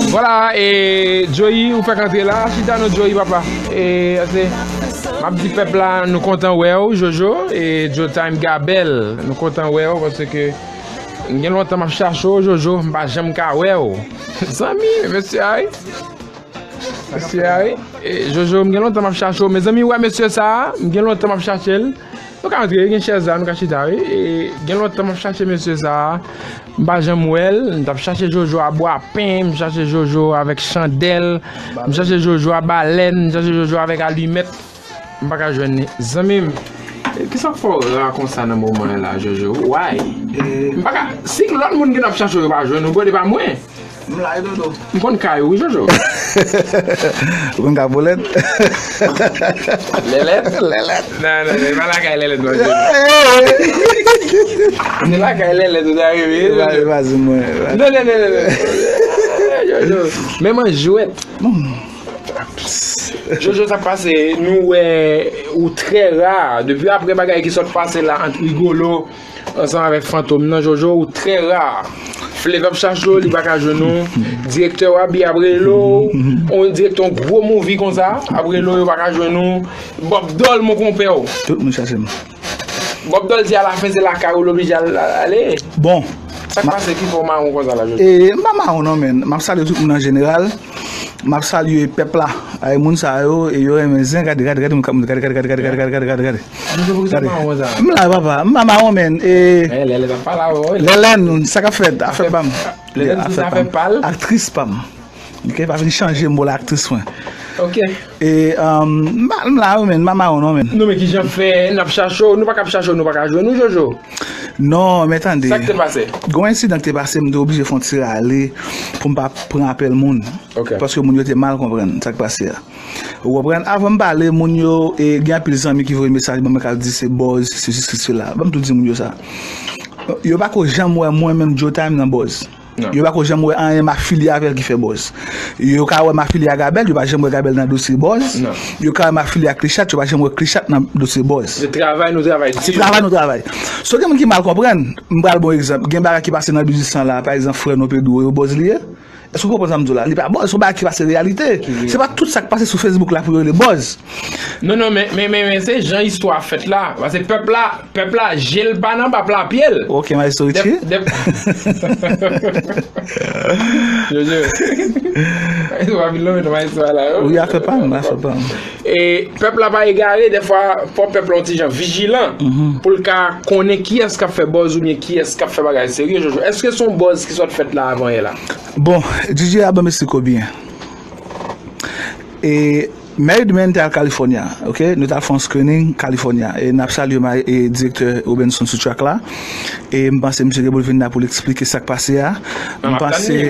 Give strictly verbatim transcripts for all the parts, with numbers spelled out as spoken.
Vwala, e Joey, ou fèk antre la. Chita non, Joey, papa. E, se, m ap di pèp la, nou kontan wè w, Jojo. E Joe Time Gabel, nou kontan wè w, paske m gen lontan m ap chache w, Jojo, m pa janm ka wè w. Zanmi, mesye a, wi. Mesye a, wi. E, Jojo, m gen lontan m ap chache w. Mezanmi, wè mesye sa a, m gen lontan m ap chache l. Nou ka antre, gen chèz la, nou ka chita, wi. E, gen lontan m ap chache mesye sa a. M pa janm wè l. M t ap chache Jojo a bwapen, m chache Jojo avèk chandèl, m chache Jojo a balèn, m chache Jojo avèk alimèt. M pa ka jwenn li. Zanmi m, e, kisa k fè w ra konsa nan moman an la, Jojo? Why? E, m pa ka, si lòt moun gen ap chache w, yo pa jwenn ou, bro, se pa mwen. M la, e Dodo. M konn kay ou, wi, Jojo. Ou konn kay Bolèt? Lèlèt? Lèlèt. Non, non, non, e pa lakay Lèlèt, non, Jojo. Se lakay Lèlèt ou ta rive, wi, Jojo. Vas-y, mwen. Non, non, non, non, non. Jojo, men mwen jwèt. Jojo, sa k pase, nou wè ou trè ra. Depi apre bagay ki sot pase la ant Rigolo ansanm avèk Fantom nan, Jojo, ou trè ra. Flave ap chache w, li pa ka jwenn ou. Direktè Wabi ap rele w. On direktè, on gwo movie konsa ap rele w, yo pa ka jwenn ou. Bob Dol, mon konpè w. Tout moun chache m. Bob Dol di alafen se lakay ou l oblije al, al, ale. Bon. Sa k pase ki fè w mawon konsa la, Jojo? E, m pa mawon non, men. M ap salye tout moun an jeneral. M ap salye pèp la. Ay, moun sa yo, e yo renmen zen, gade, gade, gade, gade, gade, gade, gade, gade, gade, gade, gade. Jojo, poukisa w mawon konsa? M la, papa, m pa mawon, men. E, eh, Lèlèt ap pale avè w, wi. Lèlèt, sa k ap fèt? Afè pa m. Lèlèt, afè pa m. Aktris pa m. Ok, pa vin chanje m pou la aktris mwen. Ok. E, um, m pa, m la, wi, men, m pa mawon non, men. Non, men kijan fè, n ap chache w, nou pa ka ap chache w, nou pa ka jwenn ou, Jojo. Non, men tande. Sa k te pase? Gon ensidan k te pase, m te oblije fè yon ti rale pou m pa pran apèl moun. Ok. Paske moun yo te mal konprann sa k pase a. Ou konprann? Avan m pale, moun yo, e, gen anpil zanmi ki voye mesaj ban mwen k ap di se buzz, sesi, se sela. Ban m tou di moun yo sa. Yo pa ko janm wè mwen menm Joe Time nan buzz. Non. Yo pa ko janm wè anyen m afilye avè l ki fè buzz. Yo ka wè m afilye a Gabel, yo pa janm wè Gabel nan dosye buzz. Non. Yo ka wè m afilye a Klichat, yo pa janm wè Klichat nan dosye buzz. Se travay nou travay di. Se travay nou travay. So gen moun ki mal konprann, m pral bon egzanp. Gen bagay ki pase nan biznis lan la, pa egzanp, frè nou Pedro, yo buzz li ye. Èske w konprann sa m di w la? Li pa buzz, se yon bagay ki pase reyalite. Se pa tout sa k pase sou Facebook la pou yo rele buzz. Non, non, men, men, men, men se jan istwa a fèt la. Paske pèp la, pèp la, je l pa nan pap la, pye l. Ok, maestro Richie. Dep, dep. Jojo. Maestro pa vin lonmen nan maestro a la, yo. Wi, afè pa m, afè pa m. E pèp la pa egare, dèfwa, fò pèp la yon ti jan vijilan pou l ka konnen kiyès k ap fè buzz oubyen kiyès k ap fè bagay serye, Jojo. Èske se yon buzz ki sot fèt la avanyè la? Bon, D J a ban m esplike w byen. E Married Man te al California, ok? Nou t al fè yon screening California. E n ap salye ma-, e direktè Robenson sou track la. E m panse misye gen pou l vin la pou l eksplike sa k pase a. M panse, e,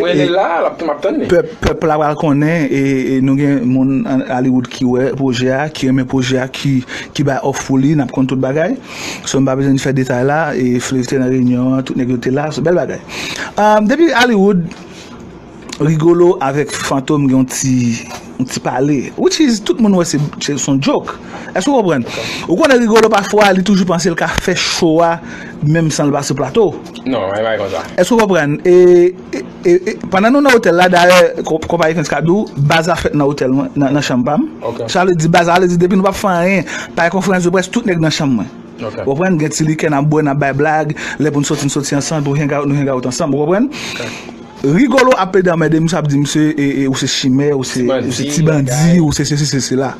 pèp, pèp la pral konnen, e, e nou gen moun an Hollywood ki wè pwojè a, ki renmen pwojè a, ki, ki bay òf pou li, n ap konn tout bagay. So, m pa bezwen fè detay la, e Flave te nan reyinyon an, tout nèg yo te la, so, bèl bagay. Ah, depi Hollywood, Rigolo avèk Fantom gen yon ti, yon ti pale. Which is, tout moun wè se, se, se yon joke. Èske w konprann? Ou konnen Rigolo pafwa, li toujou panse l ka fè show a, menm san l pa sou plato. Non, e pa konsa. Èske w konprann? E, e, e, e, pandan nou nan otèl la, dayè, ko-, konpayi Fens ka di w, baz la fèt nan otèl mwen, nan, nan chanm pa m. Ok. Sa vle di, baz la vle di, depi nou p ap fè anyen, pa gen konferans de près, tout nèg nan chanm mwen. Ok. Ou konprann? Gen ti likè n ap bwè, n ap bay blag, lè pou n soti, n soti ansanm, pou hang out, nou hang out ansanm, ou konprann? Ok. Rigolo ap plede anmède misye, ap di misye, e, e, ou se chimè, ou se, ou se ti bandi, ou se sesi, se sela.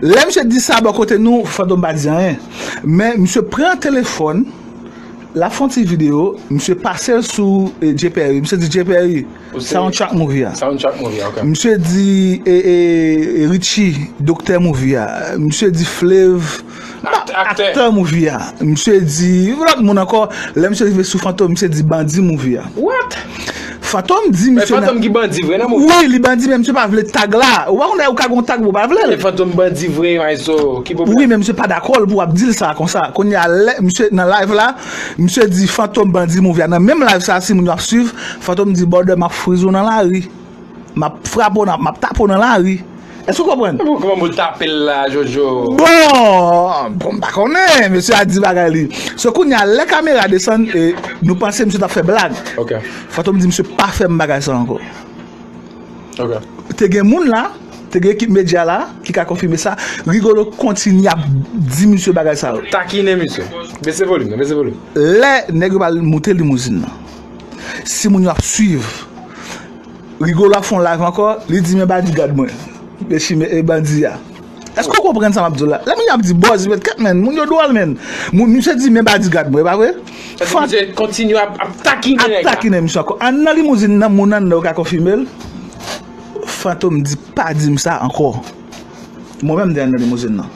Lè misye di sa bò kote nou, Fantom pa di anyen. Men misye pran telefòn, l ap fè yon ti videyo, misye pase l sou, e, Jay Perry. Misye di, Jay Perry, soundtrack movie a. Soundtrack movie, ok. Misye di, e, e, e, Richie, doktè movie a. Misye di Flave, Aktè, aktè. Aktè movie a. Misye di, lòt moun ankò, lè misye rive sou Fantom, misye di bandi movie a. What? Fantom di misye. Men Fantom ki bandi vre nan movie? Wi, li bandi, men misye pa vle tag la. Ou pa konnen ou ka gon tag pou w pa vle l. Men Fantom bandi vre, maestro. Ki pwoblèm? Wi, men misye pa dakò l pou w ap di l sa konsa. Kounye a, lè misye nan live la, misye di Fantom bandi movie a. Nan menm live sa, si moun yo ap swiv, Fantom di, brother, m ap friz ou nan lari. M ap frape w nan, m ap tape w nan lari. Èske w konprann? Bon, kòman pou l tape l la, Jojo? Bon, bon, m pa konnen, mesye a di bagay li. So kounye a, lè kamera desann, e, nou panse misye t ap fè blag. Ok. Fantom di misye pa fè m bagay sa ankò. Ok. Te gen moun la, te gen ekip medya la ki ka konfime sa. Rigolo kontinye ap di misye bagay sa yo. Takinen misye. Bese volim nan, bese volim. Lè nèg yo pral moute limouzin nan, si moun yo ap swiv, Rigolo ap fè yon live ankò, li di men bodyguard mwen. Men chimè e bandi a. Èske w konprann sa m ap di w la? Lè moun yo ap di bòz, men kèt men, moun yo dwòl men. Moun misye di men bodyguard mwen, e pa vre? Misye kontinye ap, ap takinen nèg la. Takinen misye ankò. Ann nan limouzin nan, moun anndan yo ka konfime l. Fantom di pa di m sa ankò. Mwen menm m te ann nan limouzin nan.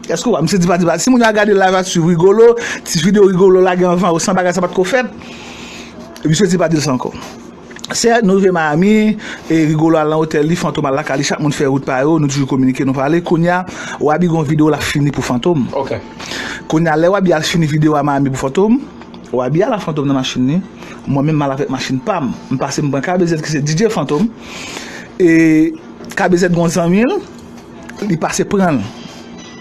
Èske w wè? Misye di pa di pa. Si moun yo al gade live a swiv Rigolo, ti videyo Rigolo lage anvan yo san bagay sa pa t ko fèt. Misye di pa di l sa ankò. Sè, nou rive Miami, e Rigolo al nan otèl li, Fantom al lakay li, chak moun fè wout pa yo, nou toujou kominike, nou pale. Kounye a, Wabi gon videyo l ap fini pou Fantom. Ok. Kounye a, lè Wabi al fini videyo a Miami pou Fantom, Wabi al ak Fantom nan machin li, mwen menm m al avèk machin pa m. M pase m pran K B Z ki se D J Fantom, e K B Z gon zanmi l, li pase pran l.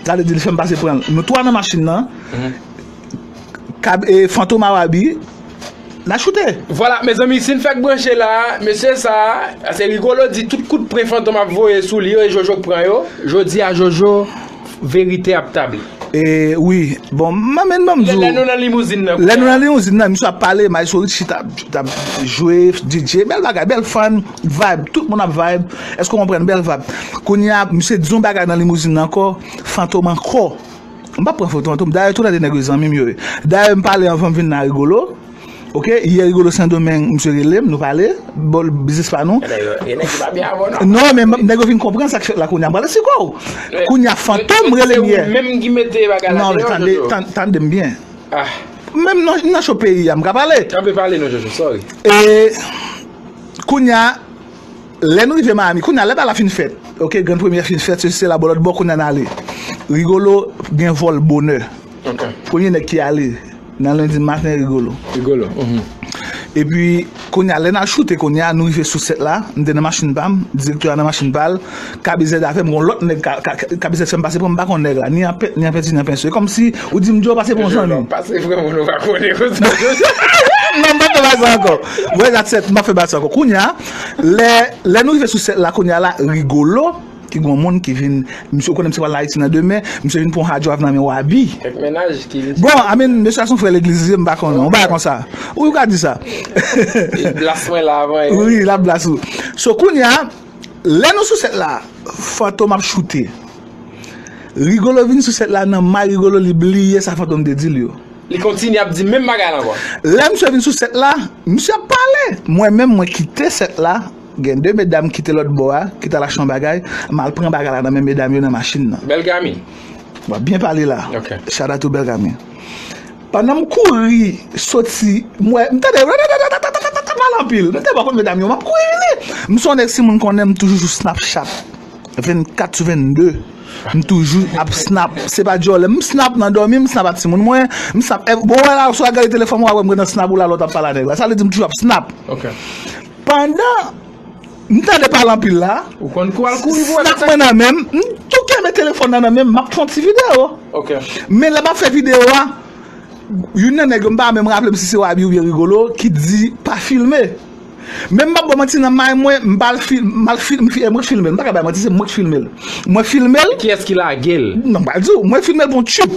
Sa vle di li fè m pase pran l. Nou twa nan machin nan. Kab, e, Fantom a Wabi, n a choute. Vwala, mezanmi, si n fèk branche la, mesye sa, se Rigolo di tout kout pwen Fantom ap voye sou li yo, e Jojo k pran yo. Jodi a, Jojo, verite ap tabli. E, wi, bon, m a menm ban m di w. Lè nou nan limouzin nan. Lè nou nan limouzin nan, misye ap pale, Maestro Richie t ap, t ap jwe, D J, bèl bagay, bèl fun, vibe, tout moun ap vibe. Èske w konprann? Bèl vibe. Kounye a, misye di yon bagay nan limouzin nan ankò, Fantom ankò. M p ap pran foto Fantom. Dayè, tout lè de nèg yo zanmi m yo ye. Dayè, m pale anvan m vin nan Rigolo. Ok, yè Rigolo Sendomeng, misye rele m, nou pale, bò biznis pa nou. E nèg yo, e nèg yo pa byen avè w, non. Non, men nèg yo vin konprann sa k fèt la kounye a. M pral esplike w. Kounye a Fantom rele m yè. Se ou menm ki mete bagay la. Non, Deyò, tande, Jojo. Tande, tande m byen. Ah, Menm nan, nan cho peyi a, m ka pale. Kanpe pale non, Jojo, sorry. E kounye a, lè nou rive Miami, kounye a, lè bagay la fin fèt, ok, grann premyè fin fèt, se, se la bò lòt bò, kounye a n ale. Rigolo gen vòl bonè. Ok. Premye nèg ki ale nan lendi maten, Rigolo. Rigolo. Mhm. Epi, kounye a, lè n al choute, kounye a, nou rive sou sèt la, m te nan machin pa m, direktè a nan machin pa l, K B Z avè m, gon lòt nèg, K-, K-, K B Z fè m pase pran m, m pa konn nèg la, ni an pent, ni an penti, ni an penso. E kòmsi ou di m, Joe, pase pran w zanmi. Pase pran moun ou pa konnen konsa. Non, m pa fè bagay sa ankò. Wè, that's it, m pa fè bagay sa ankò. Kounye a, lè, lè nou rive sou sèt la, kounye a la, Rigolo, ki gon moun ki vin, misye, ou konnen misye pral Ayiti nan demen, misye vin pran yon hard drive nan men Wabi. Kèk mennaj ki vin. Bon, I mean, mesye a se yon frè legliz, m pa konnen, yon bagay konsa. Ou ka di sa. Li blas mwen la avan. Wi, l ap blas ou. So, kounye a, lè nou sou sèt la, Fantom ap choute. Rigolo vin sou sèt la, nan may Rigolo, li bliye sa Fantom te di l yo. Li kontinye ap di menm bagay la ankò. Lè misye vin sou sèt la, misye ap pale. Mwen menm, mwen kite sèt la. Gen de medam ki te lòt bò a, ki t al achte yon bagay. M al pran bagay la nan men medam yo nan machin nan. Bèl Gami. W ap byen pale la. Ok. Shout out to Bèl Gami. Pandan m kouri, soti, m wè, m tande, pale anpil. M te bò kot medam yo, m ap kouri vini. M se yon nèg, si moun konnen m, toujou sou Snapchat. Vennkat sou vennde. M toujou ap snap. Se pa djòlè. M snap nan dòmi, m snap ak timoun mwen. M snap. Bon, wè la, sou a gade telefòn mwen, wè m nan snap ou la, lòt ap pale a nèg la. Sa vle di m toujou ap snap. Ok. Pandan m tande pale anpil la, Ou konn kou al kouri pou wè snap mwen nan men m, m tou kenbe telefòn nan nan men m, m ap fè yon ti videyo. Ok. Men lè m ap fè videyo a, youn nan nèg yo, m pa menm raple m si se Wabi oubyen Rigolo, ki di pa filme. Men m p ap ba w manti, nan may mwen, m pa al fil-, m al fil-, m fi-, mwen k filme l, m pa ka bay manti, se mwen k filme l. Mwen filme l. Kiyès ki lage l? Non, m pa di w, mwen filme l pou yon tchip.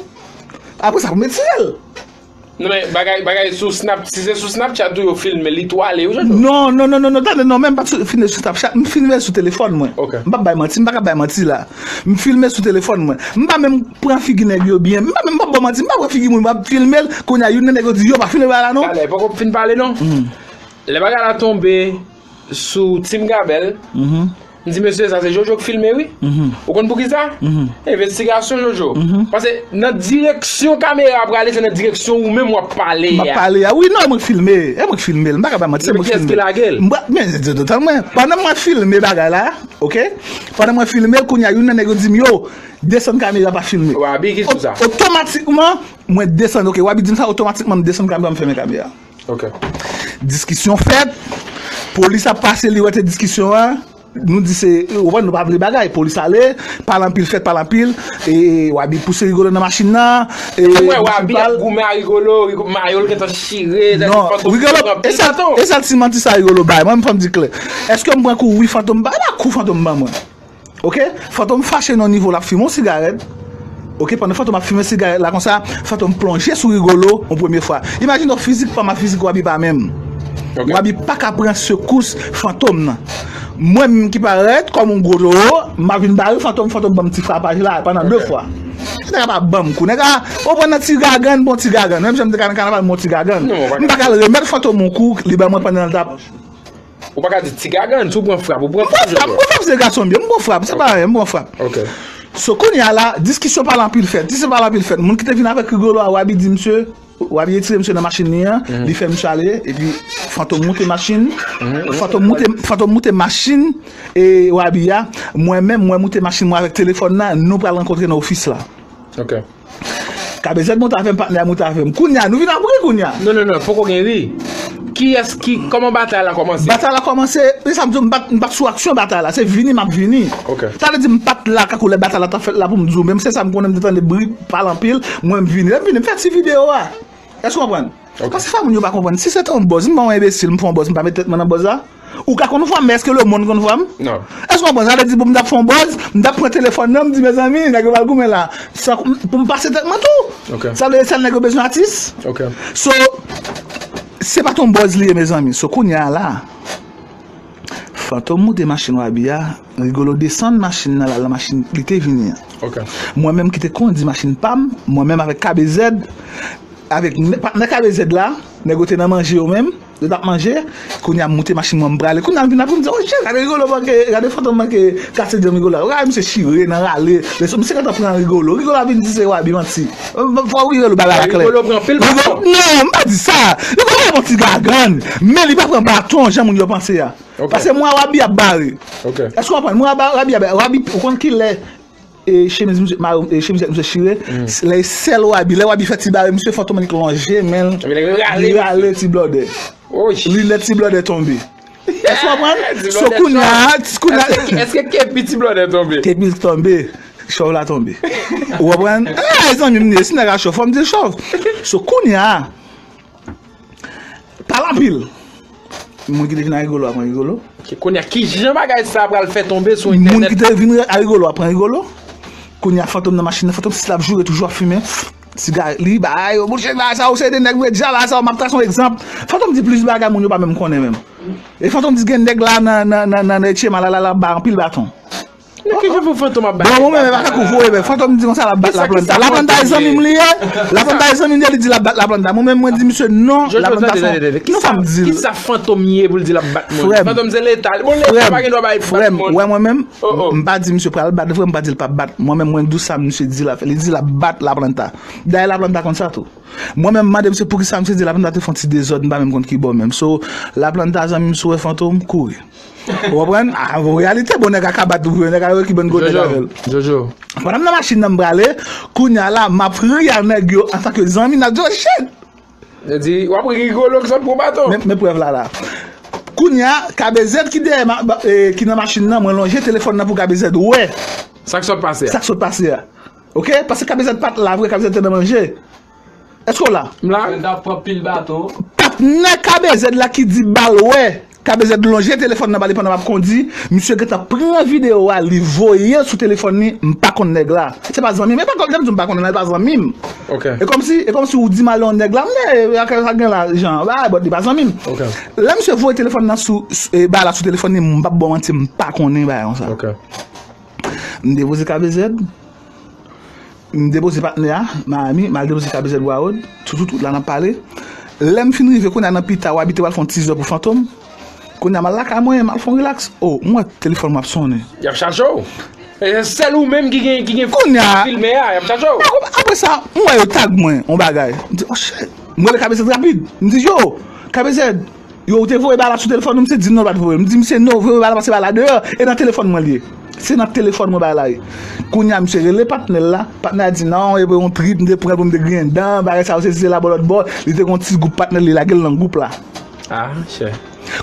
Apre sa, pou m retire l. Non, men bagay, bagay sou Snap, si se sou Snapchat ou yo filme, li twale ou, Jojo? Non, non, non, non, non, tande, non, men m pa t sou, filme sou Snapchat, m filme sou telefòn mwen. Ok. M p ap bay manti, m pa ka bay manti la. M filme sou telefòn mwen. M pa menm pran figi nèg yo byen. M pa menm, m p ap ba w manti, m pa pran figi moun, m ap filme l. Kounye a, youn nan nèg yo di, yo, pa filme bagay la, non. Talè, poko fin pale, non? Lè bagay la tonbe sou Team Gabel, m di, mesye, sa se Jojo k filme, wi. Ou konn poukisa? Envestigasyon, Jojo. Paske nan direksyon kamera a prale, se nan direksyon ou menm w ap pale M ap a. Pale a. Wi, non, e mwen k filme. E mwen k filme l. M pa ka bay manti, se Men mwen k kiyès filme. Ki lage l? M pa, men, se total mwen. Pandan mwen filme bagay la, ok? Pandan mwen filme l, kounye a, youn nan nèg yo di m, yo, desann kamera, pa filme. Wabi, ki sou sa? Ot-, otomatikman, mwen desann, ok? Wabi di m sa, otomatikman, m desann kamera, m fèmen kamera. Ok. Diskisyon fèt. Polis ap pase, li wè te diskisyon an. Nou di se, ou konprann, nou pa vle bagay. Polis ale, pale anpil, fèt pale anpil. E, e, Wabi pouse Rigolo nan machin nan. E, Mwen wè Wabi ap goumen a Rigolo, Rigo- mayo l gentan chire. Non, Rigolo, e sa, e sa ti manti sa Rigolo bay. Mwen, m fè m di klè. Èske m pran kou? Wi, Fantom, ba, ba kou Fantom ban mwen. Ok? Fantom fache nan nivo l ap fimen yon sigarèt. Ok, pandan Fantom ap fimen sigarèt la konsa, Fantom plonje sou Rigolo yon premye fwa. Imajine w fizik pa m ak fizik Wabi pa menm. Ok. Wabi pa ka pran sekous Fantom nan. Mwen menm ki parèt kòm yon gwo towo, m ap vin bare Fantom, Fantom ban m ti frapaj la pandan de fwa. Nèg la pa ban m kou. Nèg la, ou pran nan ti gagann, bon ti gagann. Menm jan m te ka nan kanaval, m bon ti gagann. M pa ka al remèt Fantom yon kou, li ban mwen pandan l t ap Ou pa ka di ti gagann, si w pran frap, ou pran frap, Jojo. M pran frap, se gason byen, m pran frap, se pa anyen, m pran frap. Ok. So, kounye a la, diskisyon pale anpil fèt. Diskisyon pale anpil fèt. Moun ki te vin avèk Rigolo a, Wabi di misye, Wabi retire misye nan machin li an, li fè misye ale, epi Fantom moute machin, Fantom moute, Fantom moute machin, e Wabi a, mwen menm, mwen moute machin mwen avèk telefòn nan, nou pral rankontre nan ofis la. Ok. K B Z monte avè m, patnè a monte avè m. Kounye a, nou vin ap ri kounye a. Non, non, non, poko gen ri. Kiyès ki, kòman batay la kòmanse? Batay la kòmanse, e sa m di w, m pa t, m pa t sou aksyon batay la, se vini m ap vini. Ok. Sa vle di m pa t la kakou lè batay la t ap fèt la pou m di w, men se sa m konnen, m te tande bri pale anpil, mwen m vini. Lè m vini, m fè ti videyo a. Èske w konprann? Ok. Paske fò moun yo pa konprann. Si se te yon buzz, m pa yon enbesil, m fè yon buzz, m pa met tèt mwen nan buzz la. Ou ka konn vwa m, men èske lemonn konn vwa m? Non. Èske w konprann? Sa vle di pou m t ap fè yon buzz, m t ap pran telefòn nan, m di, mezanmi, nèg yo pral goumen la. Sa, pou m pase tèt mwen tou. Ok. Sa vle di sèl nèg yo bezwen atis. Ok. So, se pa t yon buzz li ye, mezanmi. So, kounye a la, Fantom moute machin Wabi a, Rigolo desann machin nan, l al nan machin li te vini an. Ok. Mwen menm ki te kondi machin pa m, mwen menm avèk K B Z, avèk nè- patnè K B Z la, nèg yo te nan manje yo menm, yo t ap manje, kounye a m moute machin mwen, m prale. Kounye a m vin apre m di, o, Dje, gade Rigolo manke, gade Fantom manke kase djèm Rigolo a. Ou gade misye chire nan rale, leson, misye gentan pran Rigolo. Rigolo a vin di se Wabi manti. Fò Rigolo bay bagay la klè. Rigolo pran pil baton. Non, m pa di sa. Rigolo pran ti gagann, men li pa pran baton, jan moun yo panse a. Ok. Paske mwen a Wabi ap bare. Ok. Èske w konprann? Mwen a ba- Wabi ap bare. Wabi, ou konn ki lè e chemiz misye, ma- e chemiz misye chire, lè sèl Wabi, lè Wabi fè ti bare, misye Fantom annik lonje men l, li rale ti blòdè. Linèt ti blòdè tonbe. Èske w konprann? So kounye a, kounye a. Èske, èske kepi ti blòdè tonbe? Kepi tonbe. Chòv la tonbe. Ou konprann? Ah, zanmi m li ye, si nèg a chòv, fò m di l chòv. So kounye a, pale anpil. Moun ki te vin a Rigolo a pran Rigolo. Kounye a, kijan bagay sa a pral fè tonbe sou entènèt? Moun ki te vin a Rigolo a pran Rigolo. Kounye a, Fantom nan machin nan, Fantom si l ap joure toujou ap fimen sigarèt li, bagay yo, bouche bagay sa yo, se de nèg vre dja bagay sa yo, m ap trase yon egzanp. Fantom di plis bagay moun yo pa menm konnen menm. E Fantom di gen nèg la nan, nan, nan, nan Etchema la, la, la, ba anpil baton. Men kijan pou Fantom ap bat? Bon, mwen menm, e pa tankou voye, men Fantom di konsa l ap bat Laplanta. Laplanta e zanmi m li ye. Laplanta e zanmi m li ye, li di l ap bat Laplanta. Mwen menm, mwen di misye non, Laplanta se yon, non, sa m di l. Kisa Fantom ye pou l di l ap bat moun? Fantom se Leta. Bon, Leta pa gen dwa bay bat moun. Frè m, wè mwen menm, m pa di misye pral bat vre, m pa di l p ap bat. Mwen menm, mwen di w sa misye di l ap fè. Li di l ap bat Laplanta. Dayè, Laplanta konn sa tou. Mwen menm, m mande misye poukisa misye di Laplanta te fè yon ti dezòd, m pa menm konn ki bò menm. So, Laplanta zanmi m, si w wè Fantom, kouri. Ou konprann? A, an reyalite, bon, nèg a ka bat ou vre, nèg a yo ki bann gwo nèg avè l. Jojo. Pandan m nan machin nan m prale, kounye a la, m ap ri a nèg yo antanke zanmi, n ap di, oh shit! Yo di, w ap ri Rigolo ki sot pran baton. Men, men prèv la la. Kounye a, K B Z ki dèyè, ma- ba- e, ki nan machin nan, mwen lonje telefòn nan pou K B Z wè. Sa k sot pase a? Sa k sot pase a. Ok? Paske K B Z pa t la vre, K B Z te nan manje. Èske w la? M la. Yo t ap pran pil baton. Patnè K B Z la ki di ba l wè. K B Z lonje telefòn nan ba li pandan m ap kondi. Misye gentan pran videyo a, li voye l sou telefòn li. M pa konn nèg la. Se pa zanmi m. E pa kòm, lè m di m pa konnen l, li pa zanmi m. Ok. E kòmsi, e kòmsi ou di m ale yon nèg la, m di, e, sa gen la, jan, ba, but li pa zanmi m. Ok. Lè misye voye telefòn nan sou, sou, e, ba la sou telefòn li, m p ap ba w manti, m pa konnen bagay konsa. Ok. M depoze K B Z. M depoze patnè a, Miami, m al depoze K B Z Broward, tout, tout, tout la n ap pale. Lè m fin rive, kounye a nan pita, Wabi te pral fè yon teaser pou Fantom. Kounye a m al lakay mwen, m al fè yon relax. Oh, m wè telefòn mwen ap sonnen. Y ap chache w. E se sèl ou menm ki gen, ki gen kounye a filme a, y ap chache w. Apre, apre sa, m wè yo tag mwen, yon bagay. M di, oh shit. M rele K B Z rapid. M di, yo, K B Z, yo, ou te voye bagay la sou telefòn ou? Misye di non, l pa t voye. M di misye non, voye bagay la, pase bagay la deyò. E nan telefòn mwen li ye. Se nan telefòn mwen bagay la ye. Kounye a, misye rele patnè l la. Patnè a di non, e yon trip, m te pran l pou m te griyen dan, bagay sa yo, se, se la bò lòt bò. Li te gen yon ti gwoup patnè l, li lage l nan gwoup la. Ah, chè.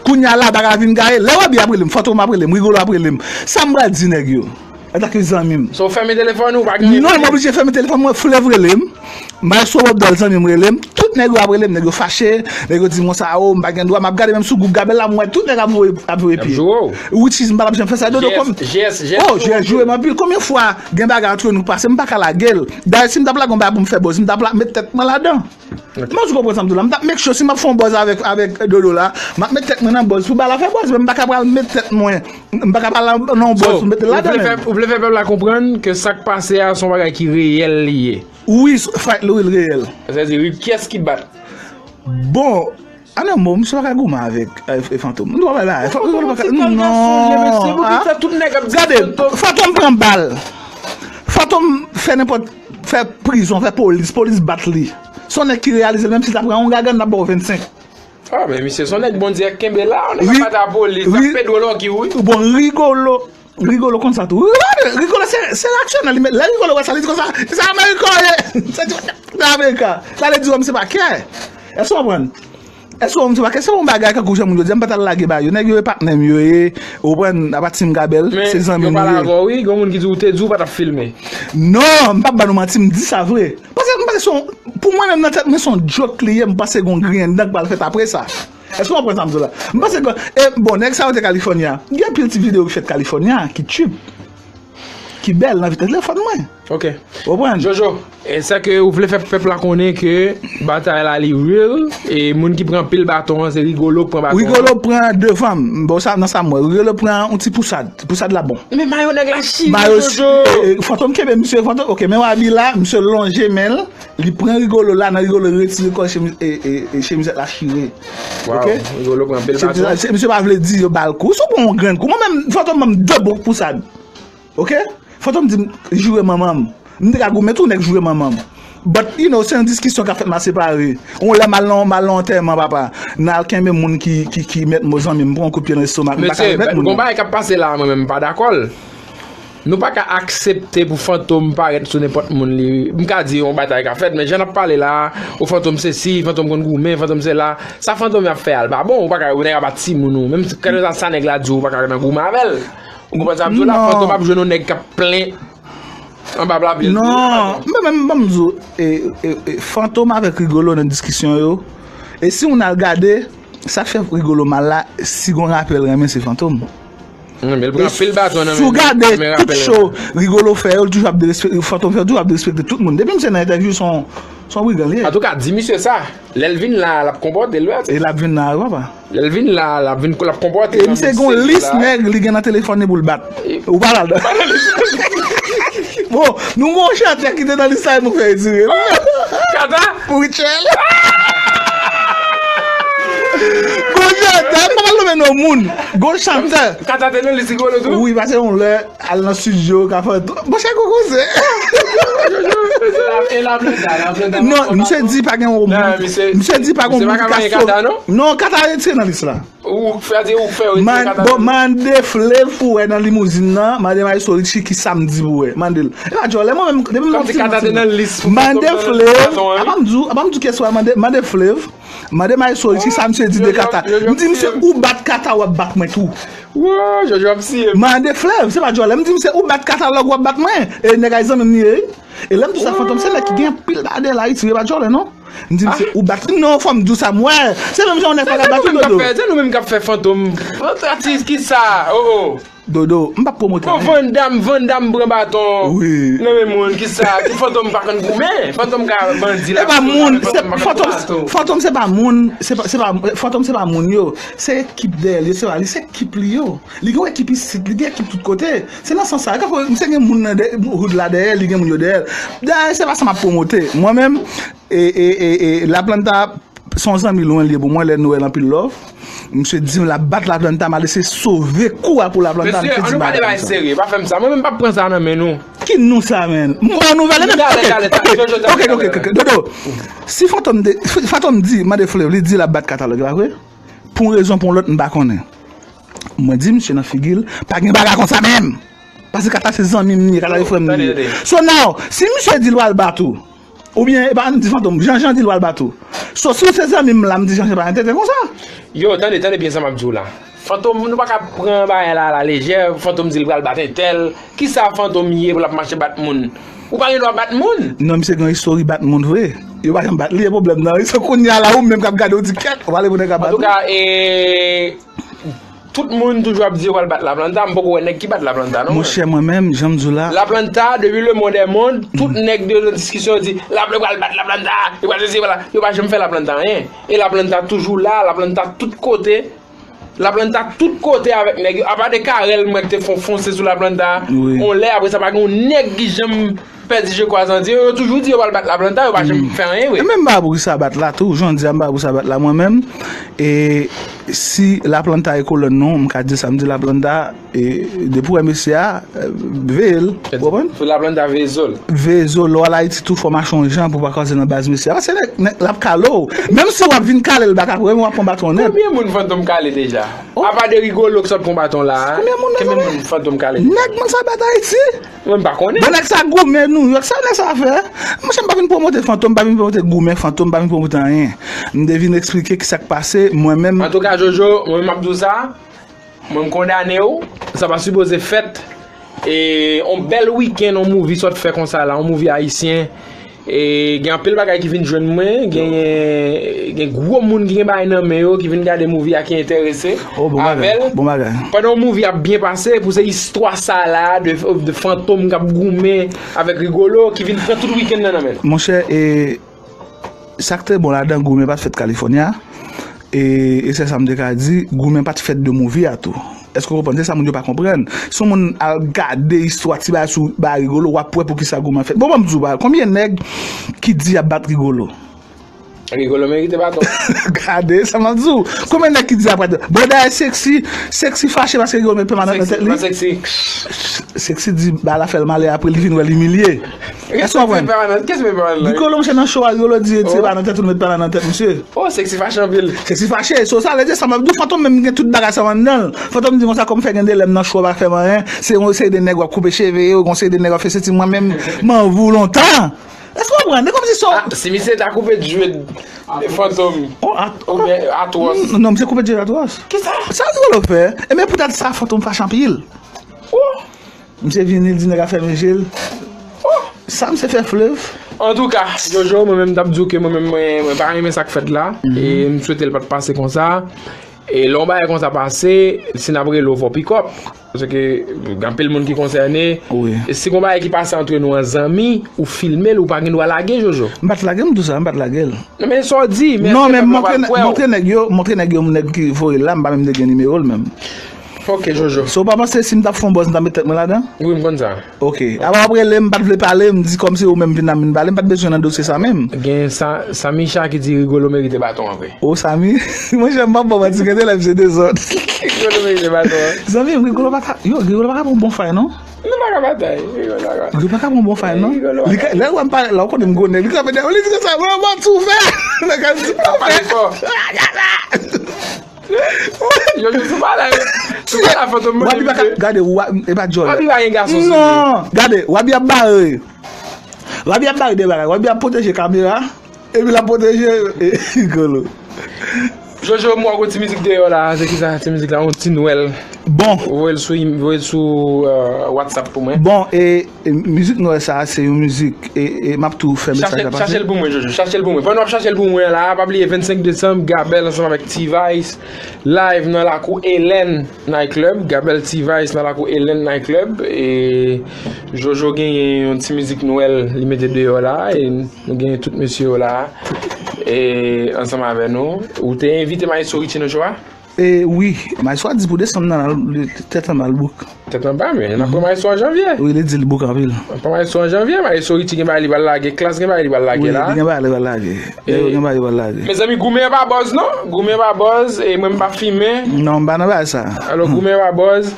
Kounye a la, bagay la vin gaye. Lè Wabi ap rele m, Fantom ap rele m, Rigolo ap rele m. Sa m pral di nèg yo? Antanke zanmi m. So, w fèmen telefòn ou, pa gen... Non, m oblije fèmen telefòn mwen, Flèv rele m. Maestro Bob Dòl zanmi m rele m. Tout nèg yo ap rele m, nèg yo fache, nèg yo di m konsa, o, m pa gen dwa, m ap gade menm sou gwoup Gabel la, m wè tout nèg ap voye, ap voye pye. Which is, m pa t ap janm fè sa, Dodo, kòm... O, G S joure m anpil. Konbyen fwa gen bagay antre nou k pase, m pa ka lage l. Dayè, si m t ap lage yon bagay pou m fè buzz, m t ap la, met tèt mwen ladan. Mwen sou konprann sa m di w la. M t ap make sure si m ap fè yon buzz avèk, avèk Dodo la, m ap met tèt mwen nan buzz pou bagay la fè buzz, men m pa ka pral met tèt mwen, m pa ka pral nan yon buzz pou m met l ladan menm. Ou vle fè pèp la konprann ke sa k pase a se yon bagay ki reyèl li ye? Wi, Fight Louis reyèl. Sa vle di, kiyès ki bat? Bon, an yon mo, misye pa ka goumen avèk, e, Fantom. Nou pa pale la. Fantom pa ka, non. Gade, Fantom pran bal. Fantom fè nenpòt, fè prizon, fè polis, polis bat li. Se yon nèg ki reyalize l, menm si l ta pran yon gagann, l ap ba w vennsenk. Ah, men misye se yon nèg Bondye kenbe la, yon nèg ap bat a polis, ap pede w lòki, wi. Bon, Rigolo, Rigolo konn sa tou. Rigolo, Rigolo se, se reaksyonè li, men lè Rigolo wè sa, li di konsa, se Amerika w ye. Se ti, se Amerika. Sa vle di, wè, misye pa kè. Èske w konprann? Èske w konprann? Se pa kesyon yon bagay kankou jan moun yo di, m pa t al lage ba yo. Nèg yo e patnè m yo ye, ou konprann, apa Team Gabel, se zanmi nou ye. Men yo pale avè w, wi, gen moun ki di w te di w pa t ap filme. Non, m p ap ba nou manti, m di sa vre. Paske m panse se yon, pou mwen menm nan tèt mwen, se yon joke li ye, m panse gen yon griyen dan k pral fèt apre sa. Èske w konprann sa m di w la? M panse ke, e, bon, nèg sa yo te California. Gen anpil ti videyo ki fèt California, ki cheap, ki bèl nan telefòn mwen. Ok. Ou konprann? Jojo, e sa ke ou vle fè pèp la konnen ke batay la li real, e moun ki pran pil baton an, se Rigolo k pran baton an. Rigolo pran devan m. Bon, sa, nan sa m wè. Rigolo pran yon ti pousad. Pousad la bon. Men mayo nèg la chire, Jojo. E, e, Fantom kenbe misye, Fantom, ok, men Wabi la, misye lonje men l, li pran Rigolo la, nan Rigolo retire kò chemiz, e, e, e chemizèt la chire. Waw, ok? Rigolo pran pil baton. Misye pa vle di yo ba l kou. Si w pran yon grenn kou, mwen menm, Fantom ban m de bon pousad. Ok? Fantom di m, joure manman m. M te ka goumen tou, nèg joure manman m. But, you know, se yon diskisyon k ap fèt m a separe. Yon lè m al nan, m al nan antèman, papa. N al kenbe moun ki, ki, ki mèt mo zanmi m, pran yon kout pye nan lestomak. M pa ka remèt moun nan. Mesye, gon bagay k ap pase la a, mwen menm, m pa dakò l. Nou pa ka aksepte pou Fantom parèt sou nenpòt moun li. M ka di yon batay ka fèt, men jan n ap pale la a, o Fantom se si, Fantom konn goumen, Fantom se la. Sa Fantom ap fè a, l pa bon, ou pa ka, ou nèg ap bat timoun ou. Menm si, kèlkeswa sa nèg la di w, ou pa ka nan goumen avè l. Ou konprann sa m di w la? Non. Fantom ap jwenn yon nèg k ap plen anba plapye l tou. Non, mwen menm, ban m di w, e, e, e, Fantom avèk Rigolo nan diskisyon yo. E si w al gade, sa k fè Rigolo mal la, si gon rapè l renmen, se Fantom. Wi, men l pran anpil baton nan men, men rapè l renmen. Si w gade tout show Rigolo fè yo, l toujou ap derespekte, Fantom fè yo, toujou ap derespekte tout moun. Depi misye nan entèvyou, se yon, se yon brigan li ye. Antouka, di misye sa. Lè l vin la, l ap konpòte l, wi. E l ap vin la, wi, papa. Lè l vin la, l ap vin, l ap konpòte l. E misye gen yon lis nèg li gen nan telefòn li pou l bat. Ou pa ladan. Bon, nou gen yon chantè ki te nan lis la, e nou k fè retire l. Kata? Pou Richel. Gon chantè, m pa pral nonmen non moun. Gon chantè. Kata te nan lis Rigolo tou? Wi, pase yon lè, al nan estidyo, ka fè tout. Monchè, gon koze. E la planta, la planta. Non, misye di pa gen yon moun. Misye di pa gen yon moun ki ka sove. Non, Kata retire nan lis la. Ou fè di ou fè retire Kata. Bon, mande Flev pou wè nan limouzin nan, mande Maestro Richie ki sa m di pou wè. Mande l. E pa djòlè, mwen menm, depi m ap ti manti. Mande Flev, apa m di w, apa m di w kiyès w al mande, mande Flev. Mande Maestro Richie sa misye di de Kata. M di misye, ou bat Kata, w ap bat mwen tou. Wo, Jojo ap siye m. Mande Flev, se pa djòlè. M di misye, ou bat Kata, lòk w ap bat mwen. E nèg a zanmi m li ye. E lè m di w sa, Fantom, se nèg ki gen anpil badè la, Ayiti, e pa djòlè, non. M di misye, ou bat li. Non, fò m di w sa, m wè. Se menm jan yon nèg pa ka bat ou, Dodo. Se nou menm k ap fè Fantom. Atis, ki sa? Oh, oh. Dodo, m p ap pwomote anyen. Bon, Van Damme, Van Damme pran baton nan men moun, ki sa? Ki Fantom pa konn goumen? Fantom ka bandi la. E pa moun, se Fantom, Fantom se pa moun, se pa, se pa, Fantom se pa moun yo. Se ekip dèyè l yo, se pa li, se ekip li yo. Li gen yon ekip isit, li gen ekip tout kote. Se nan sans sa. Kankou misye gen moun nan dè-, hood la dèyè, li gen moun yo dèyè l. Dayè, se pa sa m ap pwomote. Mwen menm, e, e, e, e, La Planta, se yon zanmi lwen li ye pou mwen, lè nou wè l anpil love. Misye di m l ap bat La Planta, m al eseye sove kou a pou La Planta, misye di m pa ta fè sa. Mesye, ann nou pale bagay serye, pa fè m sa. Mwen menm m p ap pran sa nan men nou. Ki nou sa, menn? M ba w nouvèl, e menm, ok, ok, ok, ok, ok, Dodo. Si Fantom de, Fantom di, mande Flev, li di l ap bat Kata lòk, e pa vre? Pou yon rezon, pou yon lòt, m pa konnen. Mwen di misye nan figi l, pa gen bagay konsa menm. Paske Kata se zanmi m li ye, Kata se frè m li ye. So now, si misye di l pral bat ou, oubyen, e pa ann di Fantom, Jean Jean di l pral bat ou. So, si w se zanmi m la, m di Jean Jean pa entète konsa. Yo, tande, tande byen sa m ap di w la. Fantom, nou pa ka pran bagay la a la lejè. Fantom di l pral bat entèl. Kisa Fantom ye pou l ap mache bat moun? Ou pa gen dwa bat moun. Non, misye gen yon istori bat moun vre. Yo pa janm bat li, e pwoblèm nan. Se kounye a la ou menm k ap gade, ou di kèt, ou pale pou nèg la bat ou. Antouka, e, tout moun toujou ap di yo pral bat Laplanta, m poko wè nèg ki bat Laplanta, non. Monchè, mwen menm, jan m di w la. Laplanta, depi le monde est monde, tout nèg de nan diskisyon yo di, Laplanta pral bat Laplanta, yo pral sezi, pral la. Yo pa janm fè Laplanta anyen. E Laplanta toujou la, Laplanta tout kote. Laplanta tout kote avèk nèg yo. Apa de Carel, mwen ki te fon fonse sou Laplanta. Wi. On lè, apre sa, pa gen yon nèg ki janm pèdi je crois en Dieu. Yo toujou di yo pral bat Laplanta, yo pa janm fè anyen, wi. E menm m pa pou ki sa bat la tou. Jan di a, m pa pou sa bat la mwen menm. E si Laplanta e kolòn non, m ka di sa, m di Laplanta, e depi w wè mesye a, veye l, ou konprann? Fò Laplanta veye zo l. Veye zo l, lè w al Ayiti tou, fò w mache yon jan pou w pa kwaze nan baz mesye a. Paske nèg, nèg, l ap kale w. Menm si w ap vin kale l bak apre, men w ap pran baton nèt. Konbyen moun Fantom kale deja? Apa de Rigolo k sot pran baton la a? Konbyen moun Fantom kale deja? Nèg moun sa bat Ayiti. Mwen m pa konnen. Bon, nèg sa goumen Nouyòk, sa nèg sa fè? Monchè, m pa vin pwomote Fantom, m pa vin pwomote goumen Fantom, m pa vin pwomote anyen. M te vin eksplike ki sa k pase, mwen menm. Antouka, Jojo, mwen menm m ap di w sa. Mwen, m kondane w. Sa pa sipoze fèt. E, on bèl wikenn, on movie sot fè konsa la, on movie ayisyen. E, gen anpil bagay ki vin jwenn mwen, gen, gen gwo moun ki gen bagay nan men yo, ki vin gade movie a, ki enterese avè l. Oh, bon bagay, bon bagay. Pandan on movie ap byen pase, pou se istwa sa la, de, de Fantom k ap goumen avèk Rigolo, ki vin pran tout wikenn nan nan men l. Monchè, e, Sa k te bon ladan, goumen pa t fèt California. E, e se sa m te ka di, goumen pa t fèt de movie a tou. Èske w konprann? Se sa moun yo pa konprann. Si yon moun al gade istwa ti bagay sou bagay Rigolo, w ap wè poukisa goumen fèt. Bon, ban m di w bagay, konbyen nèg ki di y ap bat Rigolo? Rigolo merite baton. Gade sa m ap di w. Konbyen nèg ki di y ap bat? Bon, dayè Sexy, Sexy fache paske Rigolo met pèmanan nan tèt li. Sexy, Sexy di bagay la fè l male, apre li vin wè l imilye. Èske w konprann? Kiyès ki met pèmanan la? Rigolo, monchè, nan show a, Rigolo di, retire pèmanan nan tèt ou, met pèmanan nan tèt misye. Oh, Sexy fache anpil. Sexy fache. So, sa vle di, sa m ap di w, Fantom menm gen tout bagay sa anndan l. Fantom di konsa, kòm fè gen de lè m nan show a pa fè m anyen, se yon seri de nèg w ap koupe cheve yo, yon seri de nèg w ap fè seti, mwen menm, m anvi w lontan. Èske w konprann? E kòmsi sa. Ah, si misye ta koupe dread Fantom, oubyen Atwòs. Non, misye koupe dread Atwòs. Kisa? Sa Rigolo fè? E men poutèt sa, Fantom fache anpil. Oh! Misye vini, li di nèg la fèmen je l. Sa misye fè Fleuve. Antouka, Jojo, mwen menm m t ap di w ke mwen menm mwen, mwen pa renmen sa k fèt la. E m swete l pa t pase konsa. E lè yon bagay konsa pase, si n ap rele w fò w pick up. Paske gen anpil moun ki konsène. Wi. E si gon bagay ki pase antre nou an zanmi, ou filme l, ou pa gen dwa lage, Jojo. M pa t lage, m di w sa, m pa t lage l. Non, men sa w di, men èske pèp la pral kwè w? Montre nèg yo, montre nèg yo, nèg ki voye l la, m pa menm te gen nimewo l menm. Ok, Jojo. So, w pa panse si m t ap fè yon buzz, m t ap met tèt mwen ladan? Wi, m konn sa. Ok. Apa w ap rele m, m pa t vle pale, m di kòmsi ou menm vin la m vin pale, m pa t bezwen nan dosye sa menm. Gen sa, Samicha ki di Rigolo merite baton an vre. O, Sami, monchè, m p ap ba w manti, gen de lè misye dezòd. Rigolo merite baton an. Zanmi m, Rigolo pa ka, yo, Rigolo pa ka pran bon fay, non? Nou pa ka batay, Rigolo pa ka. Rigolo pa ka pran bon fay, non? Rigolo pa ka. Li ka, lè w wè m pale la, w konnen m gwo nèg. Li kanpe dèyè, li di konsa, mwen, mwen tou fè. Nèg la di, mwen fè. Yo, yo, sou pa la, sou pa la, Fantom. Wabi pa ka, gade, wa-, e pa djòl. Wabi pa gen gason sou li. Non, gade, Wabi ap bare. Wabi ap bare de bagay. Wabi ap pwoteje kamera. Epi l ap pwoteje, e, Rigolo. Jojo, m wè w gon ti mizik deyò la. Se kisa ti mizik la? Yon ti Nwèl. Bon. Voye l sou, voye l sou, euh, WhatsApp pou mwen. Bon, e, e mizik Nwèl sa a, se yon mizik, e, e m ap tou fè mesaj la pase. Chache l pou mwen, Jojo. Chache l pou mwen. Pandan w ap chache l pou mwen la, pa bliye vennsenk desanm, Gabèl ansanm avèk T-Vice, live nan lakou Hélène Night Club. Gabèl, T-Vice nan lakou Hélène Night Club. E Jojo genyen yon ti mizik Nwèl li mete deyò la. E Nou genyen tout mesye yo la, e, ansanm avè nou. Ou te envite Maestro Richie nan show a? E wi, Maestro a di pou desanm nan, li tèt anba l bouk. Tèt anba, men n ap pran Maestro an janvye. Wi, li di l bouk anpil. N ap pran Maestro an janvye, Maestro Richie gen bagay li pral lage, Klass gen bagay li pral lage la. Wi, li gen bagay li pral lage. E, gen bagay li pral lage. Mezanmi, goumen pa buzz non, goumen pa buzz, e mwen m pa fimen. Non, m pa nan bagay sa. Alò, goumen pa buzz.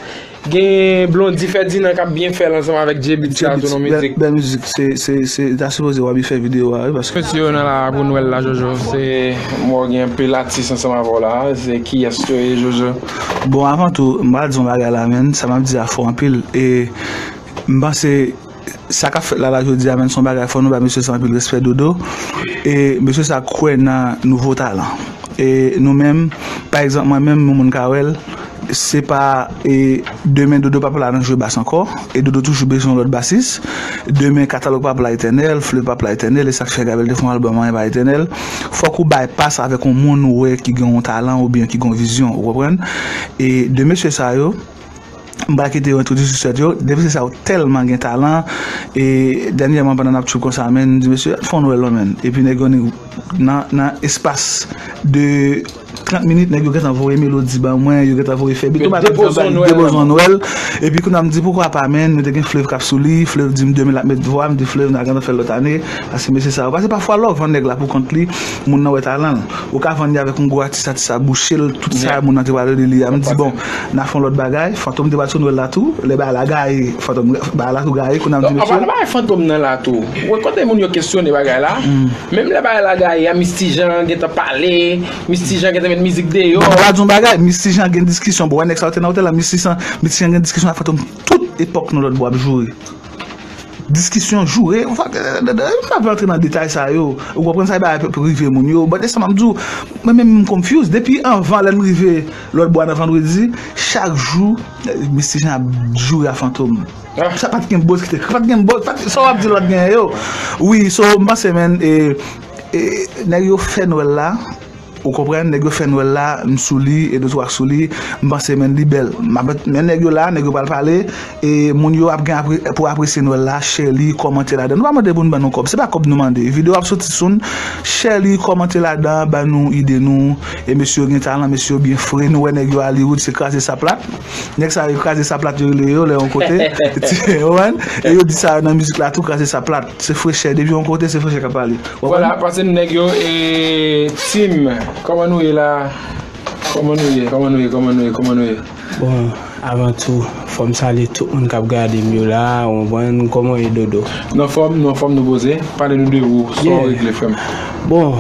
Gen Blondy Ferdinand k ap byen fè l ansanm avèk J-Beatz la tou nan mizik. Bèl mizik. Se, se, se, ta sipoze Wabi fè videyo a, wi, paske. Mesye yo nan la pou Nwèl la, Jojo. Se, mwen gen anpil atis ansanm avè w la. Se kiyès yo ye, Jojo? Bon, avan tou, m pral di yon bagay la, menn. Sa m ap di a fò anpil. E m panse sa k ap fèt la, la, jodi a, menn, se yon bagay fò nou ba mesye sa anpil respè, Dodo. E mesye sa kwè nan nouvo talan. E nou menm, pa egzanp, mwen menm, yon moun ka wè l, se pa, e, demen Dodo p ap la nan jwe bas ankò, e Dodo toujou bezwen yon lòt basis. Demen katalòg p ap la etènèl, Fleuve p ap la etènèl, e sa k fè Gabriel te fè yon albòm, anyen pa etènèl. Fòk ou bay pas avèk yon moun ou wè ki gen yon talan oubyen ki gen yon vizyon, ou konprann? E de mesye sa yo, m pral kite yo entwodui sou sèt yo. De mesye sa yo tèlman gen talan. E dènyèman, pandan n ap tchoul konsa, men, m di, "Mesye, fè yon Nwèl non, men." Epi nèg yo ni nan, nan espas de trant minit, nèg yo gentan voye melodi ban mwen, yo gentan voye fè bit. Yo pa depoze yon Nwèl. Epi kounye a m di, "Poukwa pa, men?" Nou te gen Fleuve k ap sou li, Fleuve di m demen l ap met vwa, m di, "Fleuve, n a gentan fè l lòt ane." Paske mesye sa yo, paske pafwa lè w vann nèg la pou kont li, moun nan wè talan l. Ou ka vann li avèk yon gwo atis, atis la bouche l, tout sa moun nan te pral rele li a. M di, "Bon, n a fè yon lòt bagay." Fantom te pral sou Nwèl la tou, lè bagay la gaye, Fantom, bagay la tou gaye, kounye a m di, "Mesye." Anpale bagay Fantom nan la tou. Ou wè kote moun yo kesyone bagay la? Menm lè bagay la gaye a, Misty Jean gentan pale, Misty Jean gentan met mizik deyò. Bon, m pral di yon bagay, Misty Jean gen diskisyon, bon, wè nèg sa yo te nan otèl la, Misty Jean, Misty Jean gen diskisyon ak Fantom tout epòk nan lòt bò ap joure. Diskisyon, joure, m pa vle antre nan detay sa yo. Ou konprann sa, e bagay pou rive moun yo. But e sa m ap di w, mwen menm m confuse. Depi anvan lè n rive lòt bò a nan vandredi, chak jou, Misty Jean ap joure a Fantom. Sa pa t gen buzz ki te, pa t gen buzz, pa t, sa w ap di lòt gen yo. Wi, so, m panse, men, e, e, nèg yo fè Nwèl la, ou konprann, nèg yo fè Nwèl la, m sou li, e nou tou ak sou li, m panse, men, li bèl. M ap, men nèg yo la, nèg yo pral pale, e moun yo ap gen apre, pou apresye Nwèl la, share li, kòmante ladan. Nou pa mande pou n ban nou kòb, se pa kòb nou mande. Videyo ap soti soon, share li, kòmante ladan, ban nou ide nou, e mesye yo gen talan, mesye yo byen fre, nou wè nèg yo Hollywood, se kraze sa plat. Nèg sa yo kraze sa plat yo rele yo lè yon kote. Ti, ou konprann? E yo di sa nan mizik la tou, kraze sa plat. Se frechè, depi yon kote, se frechè k ap pale. Ou konprann? Vwala, pase nèg yo, e, Tim, kòman nou ye la? Kòman nou ye? Kòman nou ye? Kòman nou ye? Kòman nou ye? Bon, avan tou, fò m salye tout moun k ap gade m yo la, ou konprann? Kòman w ye, Dodo? Nan fòm, nan fòm, nou poze. Pale nou de ou, sa w regle, frè m. Bon,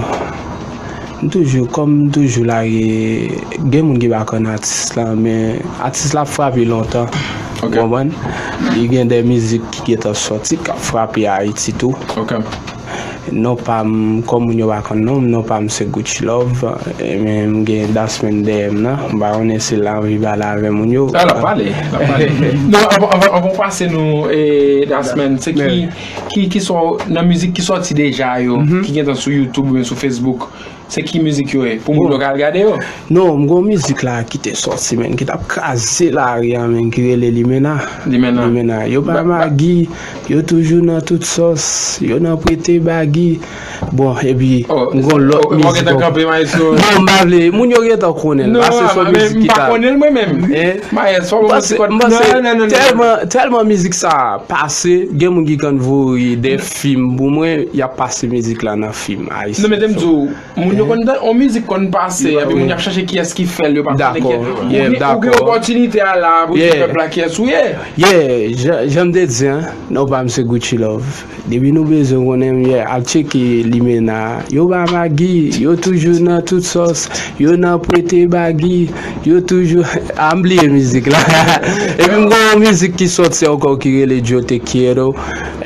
M toujou, kòm m toujou lage, gen moun ki pa konn atis la, men atis la ap frape lontan. Ou konprann? Li gen de mizik ki gentan sòti, k ap frape Ayiti tou. Non pa m, kòm moun yo pa konn non m, non pa m se Gucci Love, e men m gen Dasmèn dèyè m nan. M pa konnen si l anvi pale avè moun yo. A, l ap pale, l ap pale. Non, anvan, anvan, anvan w pase nou, e, Dasmèn, se ki, ki, ki sò, nan mizik ki sòti deja yo, ki gentan sou YouTube oubyen sou Facebook, se ki mizik yo ye? Pou moun yo ka al gade yo. Non, m gon mizik la ki te sòti, men, ki t ap kraze lari a, men, ki rele Limena. Limena. Limena. Yo bay magi, yo toujou nan tout sòs, yo nan prete bagi. Bon, epi, m gon lòt mizik ankò. Non, m pa vle, moun yo gentan konnen l. Pase se yon mizik ki ta. Non, m pa konnen l mwen menm. M panse, m panse tèlman, tèlman mizik sa pase, gen moun ki konn voye de fim pou mwen, y ap pase mizik la nan fim ayisyen. Non, men te m di w, moun yo konn, on mizik konn pase, epi moun y ap chache kiyès ki fè l, yo pa konnen kiyès. Ou gen, ou gen opòtinite a la pou di pèp la kiyès ou ye. Yeah, jan, jan m te di, hein, non pa m se Gucci Love. Depi nou bezwen konnen m, yeah, al tcheke Limena. Yo bay magi, yo toujou nan tout sòs, yo nan prete bagi, yo toujou, a, m bliye mizik la. Epi m gon yon mizik ki sòti ankò ki rele Yo Te Quiero,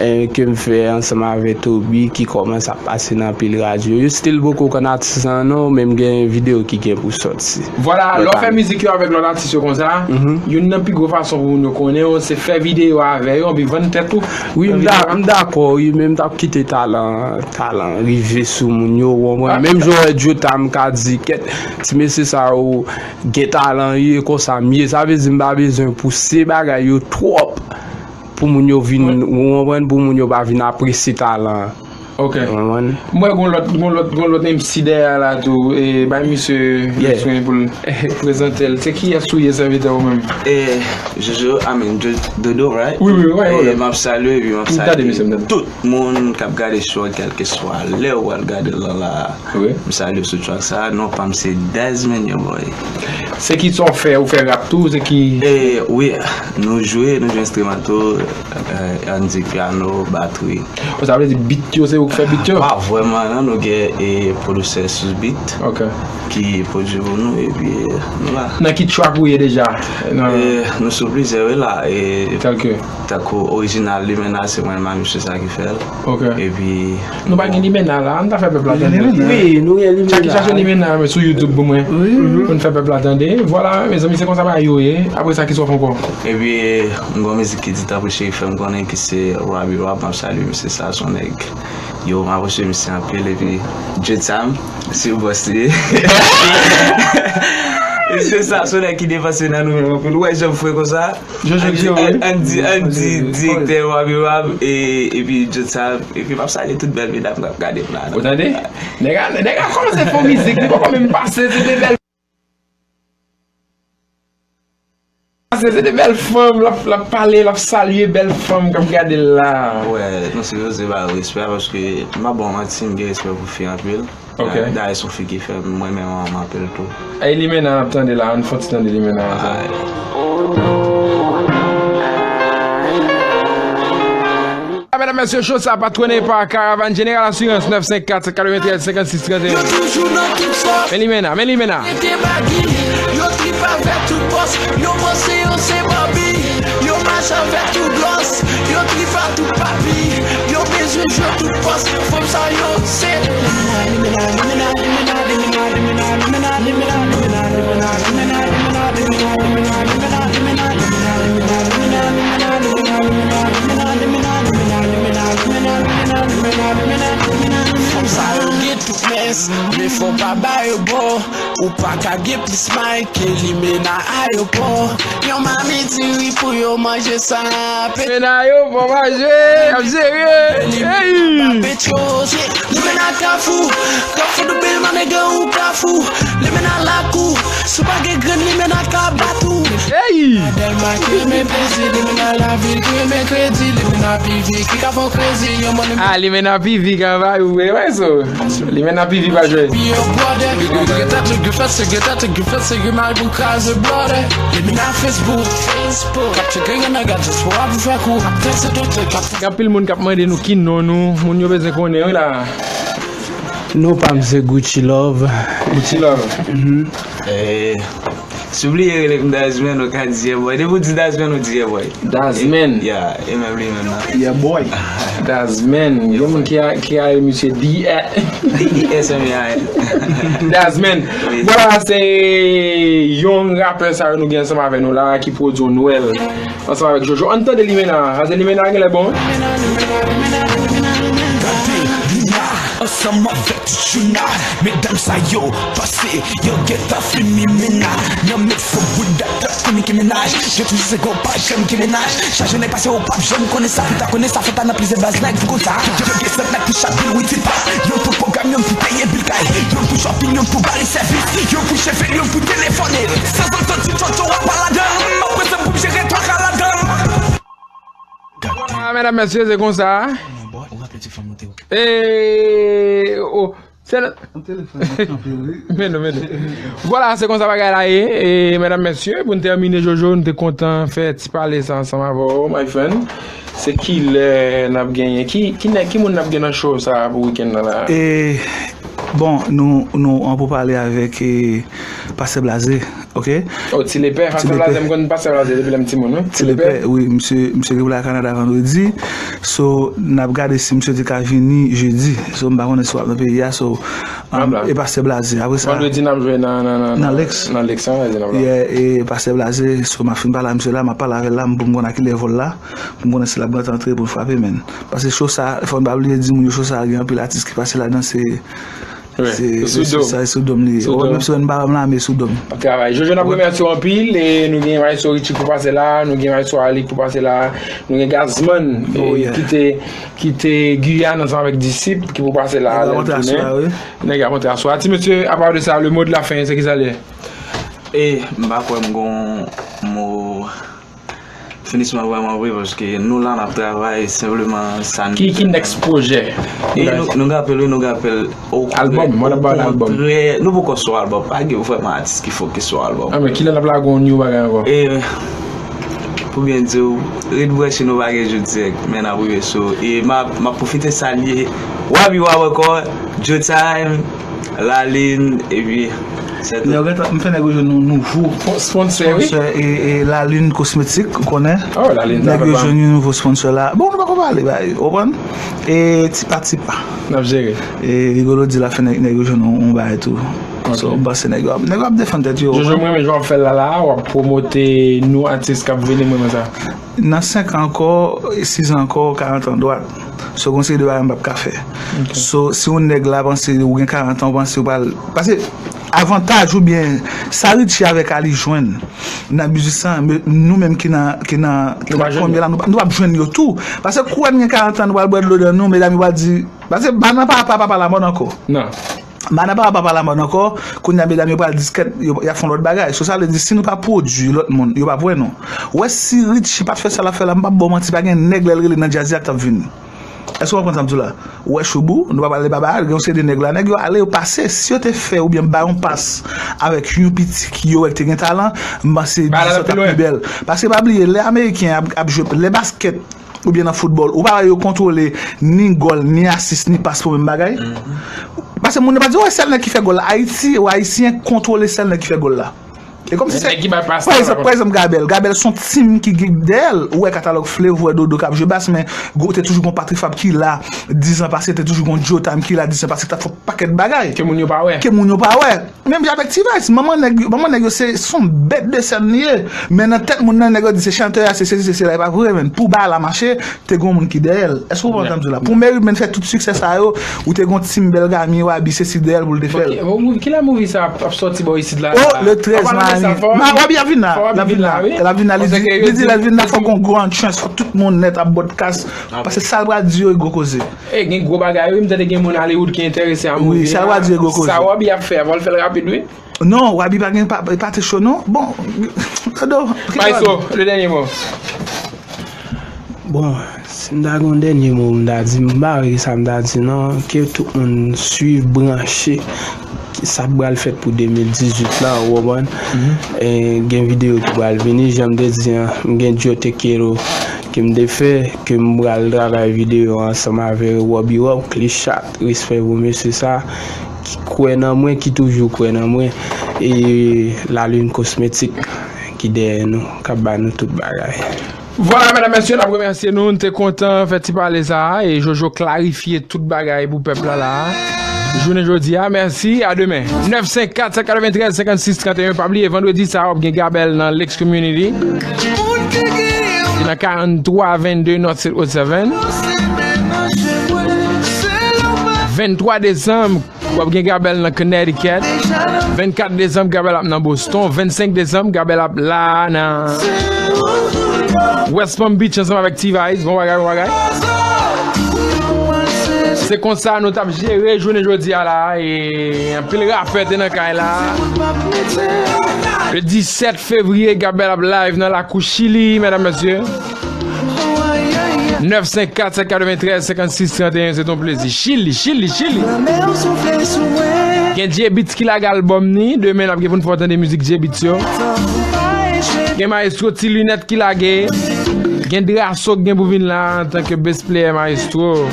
eh, ke m fè ansanm avè Toby, ki kòmanse ap pase nan anpil radyo. Yo still poko konn atis lan non, men m gen videyo ki gen pou sòti. Vwala, lè w fè mizik yo avèk lòt atis yo konsa, youn nan pi gwo fason pou moun yo konnen w, se fè videyo avè yo, anpi vann tèt ou. Wi, m da-, m dakò, wi, men m t ap kite talan, talan rive sou moun yo, ou konprann? Menm jan w wè Jota, m ka di, kèt, ti mesye sa yo gen talan, wi, e konsa m ye. Sa vle di m pa bezwen pouse bagay yo twòp pou moun yo vin, ou konprann, pou moun yo pa vin apresye talan an. Ok. Ou konprann? M wè gon lòt, gon lòt, gon lòt M C dèyè a la tou, e bay misye lè swen pou l prezante l. Se kiyès ou ye, sèvitè, ou menm? E, Jojo, I mean, Jo-, Dodo, right? Wi, wi, wi. E, m ap salye, wi, m ap salye tout moun k ap gade show a, kèlkeswa lè w al gade l la. Wi. M salye w sou track sa, non pa m se Desmond, yo boy. Se ki sa w fè, ou fè rap tou, se ki... E, wi, nou jwe, nou jwe enstrimanto, e, Andy pyano, batri. Sa vle di beat yo, se ou k fè beat yo? Pa vrèman, non, nou gen e pwodisè sou beat ki pwodui pou nou, epi nou la. Nan ki track ou ye deja? E, nou sou plizyè, wi, la. E, tèlke? Tankou orijinal Limena, se mwen menm, se sa ki fè l. Ok. Epi... Nou pa gen Limena la, ann ta fè pèp la tande. Wi, nou gen Limena. Chache, chache Limena sou YouTube pou mwen. Pou n fè pèp la tande. Vwala, mezanmi, se konsa bagay yo ye. Apre sa, ki sa w fè ankò? Epi, m gon mizik ki di tanpri cheri fè m konnen ki se Robbie Rob, m ap salye misye sa, se yon nèg. Yo, m apresye misye anpil, epi Djed Sam, se bòs li ye. Misye sa, se yon nèg ki depanse nan nou menm anpil. Ou wè jan m fre konsa? Jojo Andy, Gio, wi. An-, Andy, Andy, direktè Robbie Rob, e, epi Djed Sam, epi m ap salye tout bèl medam k ap gade m la. Ou tande? Nèg a, nèg a kòmanse fè mizik, li poko menm pase, se te bèl pase, se te bèl fanm, l ap, l ap pale, l ap salye bèl fanm k ap gade l la. Wè, nou sipoze ba yo respè, paske m pa ba w manti, m gen respè pou fi anpil. Ok. Da-, dayè se yon fi ki fè mwen menm an, m anpil tou. Ey, Limena n ap tande la, ann fè yon ti tande Limena ansanm. Alright. Medam, mesye, cho sa pa twone pa Karavàn Jeneral Asirans, nèf senk kat, sèt katreventrèz, senkannsis, tranteyen. Men Limena, men Limena. Mete bagi, yo trip avèk tout bòs, yo panse yo se Barbie, yo mache avèk tout glòs, yo trip ak tout papi, yo bezwen jwe tout pòs, fanm sa yo se. Fanm sa yo gen tout mès, men fò w pa ba yo bò. Ou pa ka gen plis may ke Limena ayopò. Yon mamit diri pou yo manje sa. Limena ayopò, manje, ap jere. Ey! Limena Kafou, Kafou Doubelman nèg ou Kafou. Limena Lakou, si w pa gen grenn Limena ka bat ou. Ey! Dèlma ki renmen plezi, Limena lavil ki renmen kredi, Limena P V ki ka fè w krezi, yon mòn. Ah, Limena P V ka bay ou, wi, wè, so. Limena P V pa jwe. Yo brother, yo gen tèt, yo gen fès, yo gen tèt, yo gen fès, yo gen may pou kraze brother. Limena Facebook, Facebook. K ap tcheke grenn nèg a dyaspora pou fè kou. K ap tèt se dote, k ap... Gen anpil moun k ap mande nou ki non nou, moun yo bezwen konnen, wi, la. Non pa m se Gucci Love. Gucci Love. Mhm. Eh, si w bliye rele m Dazman, ou ka di Yeah Boy. Depi w di Dazman, ou di Yeah Boy. Dazman. Yeah, e menm li menm nan. Yeah Boy. Dazman. Gen moun ki a, ki a misye D A. D E S M A N. Dazman. Wi. Vwala, se yon rapè sa yo nou gen ansanm avè nou la, ki pwodui yon Nwèl ansanm avèk Jojo. Ann tande Limena. Sa se Limena genlè bon. Gade, Limena. Ansanm avèk Tchouna, medam sa yo pase, yo gentan fin Limena. Nan men fo bouda, tout konnen ki mennaj. Yo toujou se gwo, pa janm gen mennaj. Chaje nèg pase, ou p ap janm konnen sa. Pou ta konnen sa, fò ta nan plizyè baz nèg pou konn sa. Yo, yo gen sèt nèg pou chak bil, wi, ti pa. Yon pou pwogram, yon pou peye bil kay. Yon pou shopping, yon pou ba li sèvis. Yon pou cheve, yon pou telefone. Sanzantan ti tchotcho a pa ladan l. M ap prese pou m jere twa ka ladan l. Ah, medam, mesye, se konsa. Ou raple ti fanm ou te... Eh, oh, se nan... Yon telefòn ap kanpe, wi. Men non, men non. Vwala, se konsa bagay la ye. E, medam, mesye, pou n tèmine, Jojo, nou te kontan fè ti pale sa ansanm avè w, my friend. Se kilè n ap genyen? Ki, ki nèg, ki moun n ap gen nan show sa a pou wikenn nan la? E, bon, nou, nou an pou pale avèk, e, Pastè Blaze. Ok. Oh, Ti Lepè, Pastè Blaze, m konn Pastè Blaze depi lè m timoun, wi. Ti Lepè, wi, misye, misye gen pou l al Kanada vandredi. So, n ap gade si misye te ka vini jedi. So, m pa konnen si w ap nan peyi a, so, um, e Pastè Blaze. Apre sa, vandredi n ap jwe nan, nan, nan, nan Lex. Nan Lex, an, vandredi n ap la. Yeah, e Pastè Blaze, so, m ap fin pale a misye la, m ap pale avè l la, pou m konn a kilè vòl la, pou m konnen si l ap gentan antre pou l frape, men. Paske show sa, fò n pa bliye di moun yo, show sa gen anpil atis ki pase ladan, se Wi, se, se sou do. Se sa, se sou do m li ye. Sou do. Menm si w wè m pa wè m la, men sou do m. Ap travay. Jojo, n ap remèsye w anpil. E nou gen Maestro Richie pou pase la, nou gen Maestro Alec pou pase la, nou gen Gazman, e, ki te, ki te Giyàn ansanm avèk Disip, ki pou pase la, lè l tounen. Nèg ap antre aswè a, wi. Nèg ap antre aswè a. Ti mesye, apa de sa, le mot de la fin, se ki sa l ye? E, m pa kwè m gon mo Finisman vrèman vre, paske nou la n ap travay, senpleman sa n Ki, ki next pwojè? E nou, nou gen apèl, wi, nou gen apèl. Album, what about album? Okontrè, nou poko sou album, pa gen vrèman atis ki fokis sou album. Ah, men kilè n ap lage yon new bagay ankò? E, pou byen di w, ret branche nou pa gen jou dirèk, men n ap rive sou. E m ap, m ap pwofite salye Wabi Wab ankò, Joe Time, Lalin, epi se tou. Yo gentan, m fè nèg yo jwenn yon nouvo Sponsor, wi. Sponsor, e, e Lalin Cosmetic, ou konnen? Oh, Lalin, sa fè pa. Nèg yo jwenn yon nouvo sponsor la. Bon, nou pako pale, bay, ou konprann? E tipa tipa. N ap jere. E Rigolo di l ap fè nèg, nèg yo jwenn yon, yon bagay tou. Ok. So, m panse nèg yo ap, nèg yo ap defann tèt yo, ou konprann? Jojo, m renmen jan w ap fè l la la, w ap pwomote nou atis k ap vini, m renmen sa. Nan senk an ankò, sis an ankò, karant an dwat. So, gon seri de bagay m p ap ka fè. Ok. So, si yon nèg la panse ou gen karant an, ou panse ou pral, paske avantaj oubyen sa Richie avèk Ali jwenn nan biznis lan, nou menm ki nan, ki nan, ki nan premye la, nou, nou p ap jwenn yo tou. Paske kou n gen karant an, nou pral bwè dlo dan nou, medam yo pral di, paske pa nan papa, papa la mòn ankò. Non. Madam pa, pa pale a mòn ankò, kounye a medam yo pral diskèt, yo, y ap fè yon lòt bagay. So sa vle di, si nou pa pwodui lòt moun, yo p ap wè nou. Ou wè si Richie pa t fè sa l ap fè la, m p ap ba w manti, pa gen nèg lè l rele nan djaz la k t ap vini. Èske w konprann sa m di w la? Ou wè Choubou, nou pa pale de Baba, gen yon seri de nèg la, nèg yo ale, yo pase, si yo te fè oubyen bay yon pas avèk yon piti ki yo wè ki te gen talan, m panse biznis la t ap pi bèl. Paske pa bliye, lè Ameriken ap, ap jwe, lè baskèt, oubyen nan foutbòl, ou pa wè yo kontwole ni gòl, ni asis, ni pas pou menm bagay? Paske moun yo pa di, wè, sèl nèg ki fè gòl la. Ayiti, wè, Ayisyen kontwole sèl nèg ki fè gòl la. E kòmsi se, pa egzanp, pa egzanp, Gabèl. Gabèl se yon tim ki gen dèyè l. Ou wè katalòg Flev, ou wè Dodo k ap jwe bas, men gwo, te toujou gon Patrick Fabre ki la. Diz an pase, te toujou gon Joe Time ki la. Diz an pase, k t ap fè yon pakèt bagay. Ke moun yo pa wè. Ke moun yo pa wè. Menm jan avèk T-Vice, manman nèg yo, manman nèg yo se, se yon bèt de sèn li ye. Men nan tèt moun nan, nèg yo di se chantè a, se sesi, se sela, e pa vre, men pou bagay la mache, te gen yon moun ki dèyè l. Èske w konprann sa m di w la? Pou Mary Jane fè tout siksè sa yo, ou te gen yon team Belgamy, Wabi, sesi dèyè l pou l te fè l. Ok, bon, kilè movie sa ap, ap sòti bò isit la? Oh, le trèz Miami. Wabi ap vin la. L ap vin la, wi. L ap vin la, li di, li di lè l vin la, fòk gon gwo entrance, fòk tout moun nèt ap broadcast. Paske sa l pral di yo, e gwo koze. E gen gwo bagay, wi, m tande gen moun Hollywood ki enterese a movie a. Wi, sa l pral di, e gwo koze. Sa Wabi ap fè a, fò l fè l rapid, wi. Non, Wabi pa gen pa, pa te cho non. Bon, Dodo, Maestro, le dènye mo. Bon, si m ta gen yon dènye mo, m ta di, m pa wè ki sa m ta di non, ke tout moun swiv, branche, ki sa k pral fèt pou de mil dizuit la, ou konprann? E gen videyo ki pral vini, jan m te di an, m gen Yo Te Quiero ke m te fè, ke m pral travay videyo ansanm avè Robbie Rob, Clichat, respè pou mesye sa. Ki kwè nan mwen, ki toujou kwè nan mwen, e Lalin Cosmetic ki dèyè nou, k ap ba nou tout bagay. Vwala, medam, mesye, n ap remèsye nou, n te kontan fè ti pale sa a, e Jojo klarifye tout bagay pou pèp la la a. Jounen jodi a, mèsi, a demen. Nèf senk kat sèt katreventrèz senkannsis tranteyen, pa bliye, vandredi sa a, w ap gen Gabèl nan Lakes Community. Li nan karanntwa vennde North State Road seven. Venntwa desanm, w ap gen Gabèl nan Connecticut. Vennkat desanm, Gabèl ap nan Boston. Vennsenk desanm, Gabèl ap la nan West Palm Beach ansanm avèk T-Vice. Bon bagay, bon bagay. Se konsa nou t ap jere jounen jodi a la. E anpil rapè te nan kay la. Le disèt fevriye, Gabèl ap live nan lakou Chili, medam, mesye. Nèf senk kat sèt katreventrèz senkannsis tranteyen, se ton plezi. Chili, Chili, Chili. Gen J-Beatz ki lage albòm ni, demen n ap gen pou n fè w tande mizik J-Beatz yo. Gen Maestro Ti Linèt ki lage. Gen Drasso k gen pou vin la antanke bass player maestro.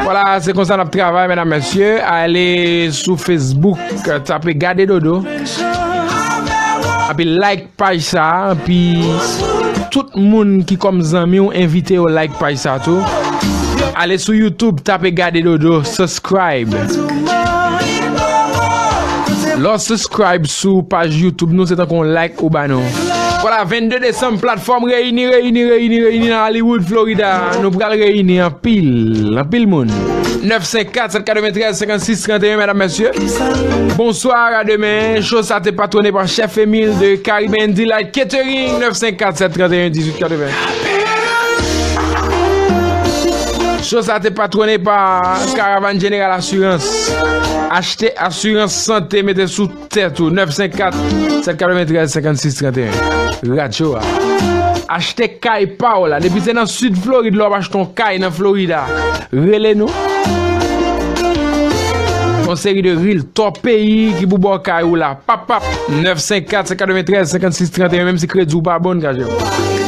Vwala, se konsa n ap travay, medam, mesye. Ale sou Facebook, tape Gade Dodo. Epi like paj sa a, epi tout moun ki kòm zanmi w, envite yo like paj sa a tou. Ale sou YouTube, tape Gade Dodo, subscribe. Lè w subscribe sou paj YouTube nou, se tankou yon like ou ba nou. Vwala, vennde desanm, platfòm reyini, reyini, reyini, reyini nan Hollywood, Florida. Nou pral reyini anpil, anpil moun. Nèf senk kat sèt katreventrèz senkannsis tranteyen, medam, mesye. Bonswa, a demen. Cho sa te patwone pa Chef Emile de Caribbean Delight Catering, nèf senk kat sèt tranteyen dizuit katreven. Show sa te patwone pa Karavàn Jeneral Asirans. Achte asirans sante, mete sou tèt ou. Nèf senk kat, sèt katreventrèz, senkannsis tranteyen. Radyo a. Achte kay pa w la. Depi se nan Sid Florid, lè w ap achte yon kay nan Florida, rele nou. Yon seri de realtor peyi ki pou ba w kay ou la. Pap, pap. Nèf senk kat, sèt katreventrèz, senkannsis tranteyen, menm si kredi w pa bon, n ka jere w.